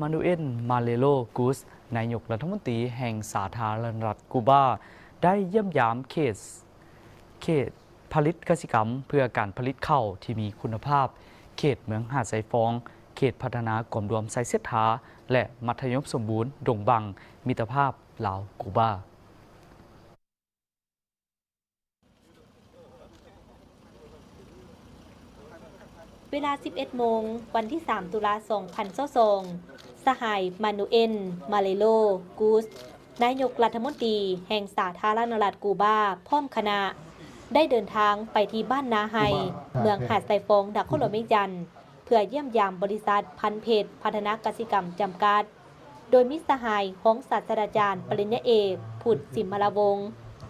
ມານູເອນ ມາເລໂລ ກູສ ນາຍົກລັດຖະມົນຕີແຫ່ງສາທາລະນະລັດກູບາ ໄດ້ຢ້ຽມຢາມເຂດ ເຂດຜະລິດກະສິກຳ ເພື່ອການຜະລິດເຂົ້າທີ່ມີຄຸນນະພາບ ເຂດເມືອງຫາດຊາຍຟອງ, ເຂດພັດທະນາກວມລວມໄຊເສດຖາ ແລະ ມັດທະຍົມສົມບູນດົງບັງ ມິດຕະພາບລາວ-ກູບາ. ເວລາສິບເອັດໂມງ ວັນທີສາມ ຕຸລາ ສອງພັນຊາວສອງ, ສະຫາຍ ມານູເອນ ມາເລໂລ ກູສ ນາຍົກລັດຖະມົນຕີແຫ່ງສາທາລະນະລັດກູບາ ພ້ອມຄະນະ ໄດ້ເດີນທາງໄປທີ່ບ້ານນາໄຮ ເມືອງຫາດຊາຍຟອງ ນະຄອນຫຼວງວຽງຈັນ ເພື່ອຢ້ຽມຢາມບໍລິສັດພັນເພັດພັດທະນາກະສິກຳຈຳກັດ ໂດຍມີສະຫາຍຮອງສາດສະດາຈານປະລິນຍາເອກ ພຸດ ສິມມະລາວົງ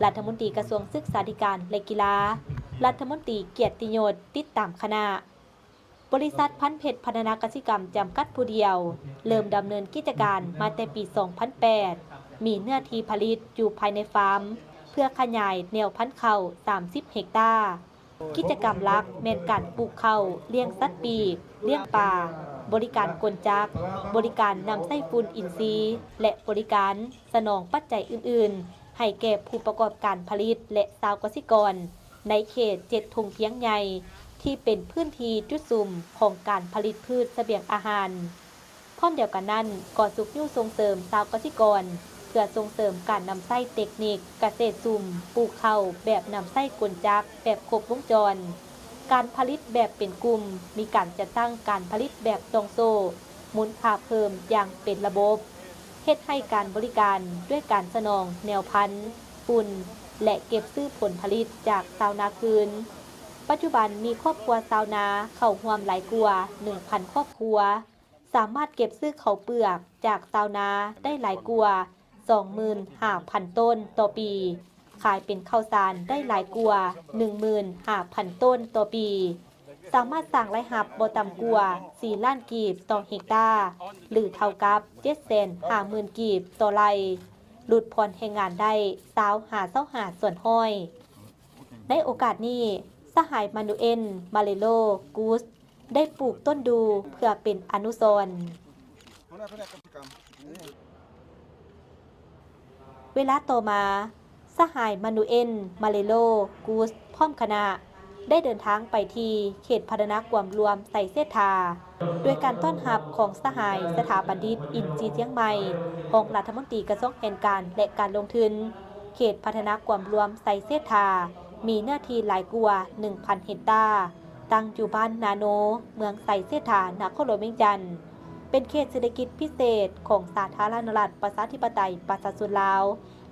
ລັດຖະມົນຕີກະຊວງສຶກສາທິການ ແລະ ກິລາ, ລັດຖະມົນຕີກຽດຕິຍົດ ຕິດຕາມຄະນະ. ບໍລິສັດພັນເພັດພັດທະນາກະສິກຳຈຳກັດຜູ້ດຽວ ເລີ່ມດຳເນີນກິດຈະການມາແຕ່ປີສອງພັນແປດ, ມີເນື້ອທີ່ຜະລິດຢູ່ພາຍໃນຟາມ ເພື່ອຂະຫຍາຍແນວພັນເຂົ້າສາມສິບເຮັກຕາ. ກິດຈະກຳຫຼັກແມ່ນການປູກເຂົ້າ, ລ້ຽງສັດປີກ, ລ້ຽງປາ, ບໍລິການກົນຈັກ, ບໍລິການນຳໃຊ້ຝຸ່ນອິນຊີ ແລະ ບໍລິການສະໜອງປັດໄຈອື່ນໆ ໃຫ້ແກ່ຜູ້ປະກອບການຜະລິດ ແລະ ຊາວກະສິກອນ ໃນເຂດເຈັດທົ່ງພຽງໃຫຍ່ ທີ່ເປັນພື້ນທີ່ຈຸດສຸມຂອງການຜະລິດພືດສະບຽງອາຫານ. ພ້ອມດຽວກັນນັ້ນ ກໍຊຸກຍູ້ສົ່ງເສີມຊາວກະສິກອນ ເພື່ອສົ່ງເສີມການນຳໃຊ້ເຕັກນິກກະເສດຊຸມປູກເຂົ້າແບບນຳໃຊ້ກົນຈັກແບບຄົບວົງຈອນ, ການຜະລິດແບບເປັນກຸ່ມ, ມີການຈັດຕັ້ງການຜະລິດແບບຊ່ອງໂສ້, ມູນຄ່າເພີ່ມຢ່າງເປັນລະບົບ, ເຮັດໃຫ້ການບໍລິການດ້ວຍການສະໜອງແນວພັນ, ຝຸ່ນ ແລະ ເກັບຊື້ຜົນຜະລິດຈາກຊາວນາຄືນ. ປັດຈຸບັນມີຄອບຄົວຊາວນາເຂົ້າຮ່ວມຫຼາຍກວ່າໜຶ່ງພັນຄອບຄົວ, ສາມາດເກັບຊື້ເຂົ້າເປືອກຈາກຊາວນາໄດ້ຫຼາຍກວ່າສອງໝື່ນຫ້າພັນໂຕນຕໍ່ປີ, ຂາຍເປັນເຂົ້າສານໄດ້ຫຼາຍກວ່າໜຶ່ງໝື່ນຫ້າພັນໂຕນຕໍ່ປີ, ສາມາດສ້າງລາຍຮັບບໍ່ຕ່ຳກວ່າສີ່ລ້ານກີບຕໍ່ເຮັກຕາ ຫຼື ເທົ່າກັບເຈັດແສນຫ້າໝື່ນກີບຕໍ່ໄລ່, ຫຼຸດຜ່ອນແຮງງານໄດ້ຊາວຫາຊາວຫ້າສ່ວນຮ້ອຍ. ໃນໂອກາດນີ້, ສະຫາຍ ມານູເອນ ມາເລໂລ ກູສ ໄດ້ປູກຕົ້ນດູເພື່ອເປັນອະນຸສອນ. ເວລາຕໍ່ມາ, ສະຫາຍ ມານູເອນ ມາເລໂລ ກູສ ພ້ອມຄະນະ ໄດ້ເດີນທາງໄປທີ່ເຂດພັດທະນາກວມລວມໄຊເສດຖາ ໂດຍການຕ້ອນຮັບຂອງສະຫາຍ ສະຖາບັນດິດ ອິນຊີຊຽງໃໝ່ ຮອງລັດຖະມົນຕີກະຊວງແຜນການ ແລະ ການລົງທຶນ ເຂດພັດທະນາກວມລວມໄຊເສດຖາ ມີເນື້ອທີ່ຫຼາຍກວ່າໜຶ່ງພັນເຮັກຕາ, ຕັ້ງຢູ່ບ້ານນາໂນ, ເມືອງໄຊເສດຖາ, ນະຄອນຫຼວງວຽງຈັນ, ເປັນເຂດເສດຖະກິດພິເສດຂອງສາທາລະນະລັດ ປະຊາທິປະໄຕ ປະຊາຊົນລາວ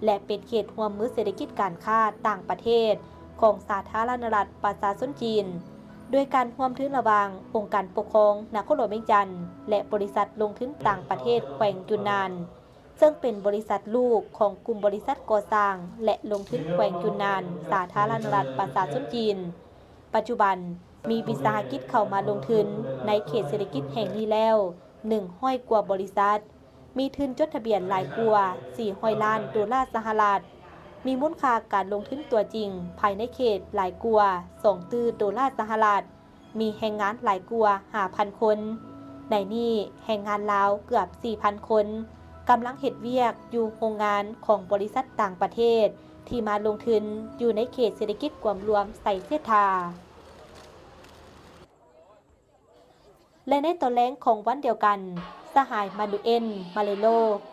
ແລະ ເປັນເຂດຮ່ວມມືເສດຖະກິດການຄ້າຕ່າງປະເທດຂອງສາທາລະນະລັດ ປະຊາຊົນຈີນ, ໂດຍການຮ່ວມທຶນລະຫວ່າງອົງການປົກຄອງນະຄອນຫຼວງວຽງຈັນ ແລະ ບໍລິສັດລົງທຶນຕ່າງປະເທດແຂວງຢຸນນານ. ເຊິ່ງເປັນບໍລິສັດລູກຂອງກຸ່ມບໍລິສັດກໍ່ສ້າງ ແລະ ລົງທຶນແຂວງຢຸນນານ ສາທາລະນະລັດ ປະຊາຊົນຈີນ. ປັດຈຸບັນມີວິສາຫະກິດເຂົ້າມາລົງທຶນໃນເຂດເສດຖະກິດແຫ່ງນີ້ແລ້ວໜຶ່ງຮ້ອຍກວ່າບໍລິສັດ, ມີທຶນຈົດທະບຽນຫຼາຍກວ່າສີ່ຮ້ອຍລ້ານໂດລາສະຫະລັດ, ມີມູນຄ່າການລົງທຶນຕົວຈິງພາຍໃນເຂດຫຼາຍກວ່າສອງຕື້ໂດລາສະຫະລັດ. ມີແຮງງານຫຼາຍກວ່າຫ້າພັນຄົນ, ໃນນີ້ແຮງງານລາວເກືອບສີ່ພັນຄົນ ກຳລັງເຮັດວຽກຢູ່ໂຮງງານຂອງບໍລິສັດຕ່າງປະເທດທີ່ມາລົງທຶນຢູ່ໃນເຂດເສດຖະກິດກວມລວມໄຊເສດຖາ. ແລະ ໃນຕອນແລງຂອງວັນດຽວກັນ, ສະຫາຍ ມານູເອນ ມາເລໂລ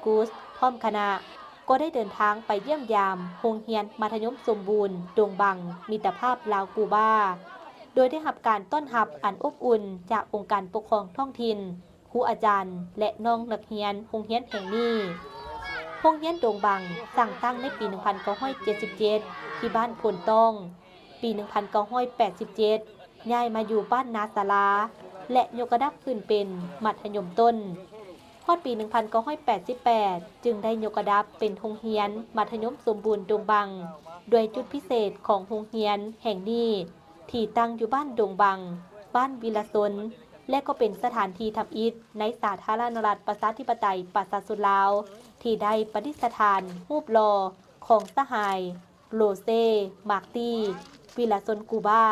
ກູສ ພ້ອມຄະນະ ກໍໄດ້ເດີນທາງໄປຢ້ຽມຢາມໂຮງຮຽນມັດທະຍົມສົມບູນດົງບັງ ມິດຕະພາບລາວ-ກູບາ ໂດຍໄດ້ຮັບການຕ້ອນຮັບອັນອົບອຸ່ນຈາກອົງການປົກຄອງທ້ອງຖິ່ນ, ຄູອາຈານ ແລະ ນ້ອງນັກຮຽນໂຮງຮຽນແຫ່ງນີ້. ໂຮງຮຽນດົງບັງສ້າງຕັ້ງໃນປີໜຶ່ງພັນເກົ້າຮ້ອຍເຈັດສິບເຈັດ ທີ່ບ້ານໂພນຕ້ອງ, ປີໜຶ່ງພັນເກົ້າຮ້ອຍແປດສິບເຈັດ ຍ້າຍມາຢູ່ບ້ານນາສາລາ ແລະ ຍົກລະດັບຂຶ້ນເປັນມັດທະຍົມຕົ້ນ. ຮອດປີໜຶ່ງພັນເກົ້າຮ້ອຍແປດສິບແປດ ຈຶ່ງໄດ້ຍົກລະດັບເປັນໂຮງຮຽນມັດທະຍົມສົມບູນດົງບັງ, ດ້ວຍຈຸດພິເສດຂອງໂຮງຮຽນແຫ່ງນີ້ທີ່ຕັ້ງຢູ່ບ້ານດົງບັງ, ບ້ານວິລະຊົນ ແລະ ກໍເປັນສະຖານທີ່ທຳອິດໃນສາທາລະນະລັດ ປະຊາທິປະໄຕ ປະຊາຊົນລາວ ທີ່ໄດ້ປະດິດສະຖານຮູບຫຼໍ່ຂອງສະຫາຍ ໂລເຊ ມາກຕີ ວິລະຊົນກູບາ,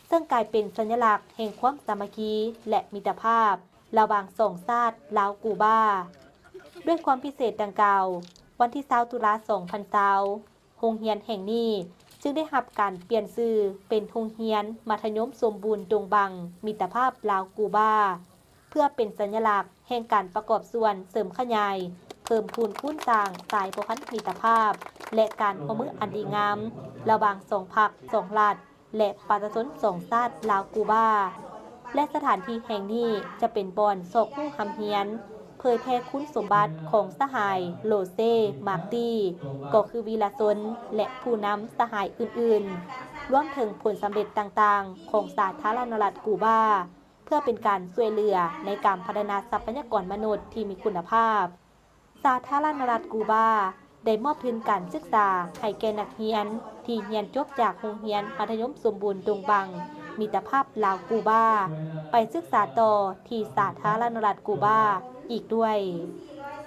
ເຊິ່ງກາຍເປັນສັນຍະລັກແຫ່ງຄວາມສາມັກຄີ ແລະ ມິດຕະພາບ ລະຫວ່າງສອງຊາດລາວ-ກູບາ. ດ້ວຍຄວາມພິເສດດັ່ງກ່າວ, ວັນທີຊາວຕຸລາ ສອງພັນຊາວ ໂຮງຮຽນແຫ່ງນີ້ຈຶ່ງໄດ້ຮັບການປ່ຽນຊື່ເປັນໂຮງຮຽນມັດທະຍົມສົມບູນດົງບັງມິດຕະພາບລາວ-ກູບາ ເພື່ອເປັນສັນຍະລັກແຫ່ງການປະກອບສ່ວນເສີມຂະຫຍາຍ ເພີ່ມພູນຄູນສ້າງສາຍພົວພັນມິດຕະພາບ ແລະ ການຮ່ວມມືອັນດີງາມ ລະຫວ່າງສອງພັກ, ສອງລັດ ແລະ ປະຊາຊົນສອງຊາດລາວ-ກູບາ ແລະ ສະຖານທີ່ແຫ່ງນີ້ຈະເປັນບ່ອນຊອກຮູ້ຮ່ຳຮຽນ ເຜີຍແຜ່ຄຸນສົມບັດຂອງສະຫາຍໂລເຊ ມາກຕີ ກໍຄືວີລະຊົນ ແລະ ຜູ້ນຳສະຫາຍອື່ນໆ ລວມເຖິງຜົນສຳເລັດຕ່າງໆຂອງສາທາລະນະລັດກູບາ ເພື່ອເປັນການຊ່ວຍເຫຼືອໃນການພັດທະນາຊັບພະຍາກອນມະນຸດທີ່ມີຄຸນນະພາບ. ສາທາລະນະລັດກູບາໄດ້ມອບທຶນການສຶກສາໃຫ້ແກ່ນັກຮຽນທີ່ຮຽນຈົບຈາກໂຮງຮຽນມັດທະຍົມສົມບູນດົງບັງມິດຕະພາບລາວ-ກູບາ ໄປສຶກສາຕໍ່ທີ່ສາທາລະນະລັດກູບາອີກດ້ວຍ.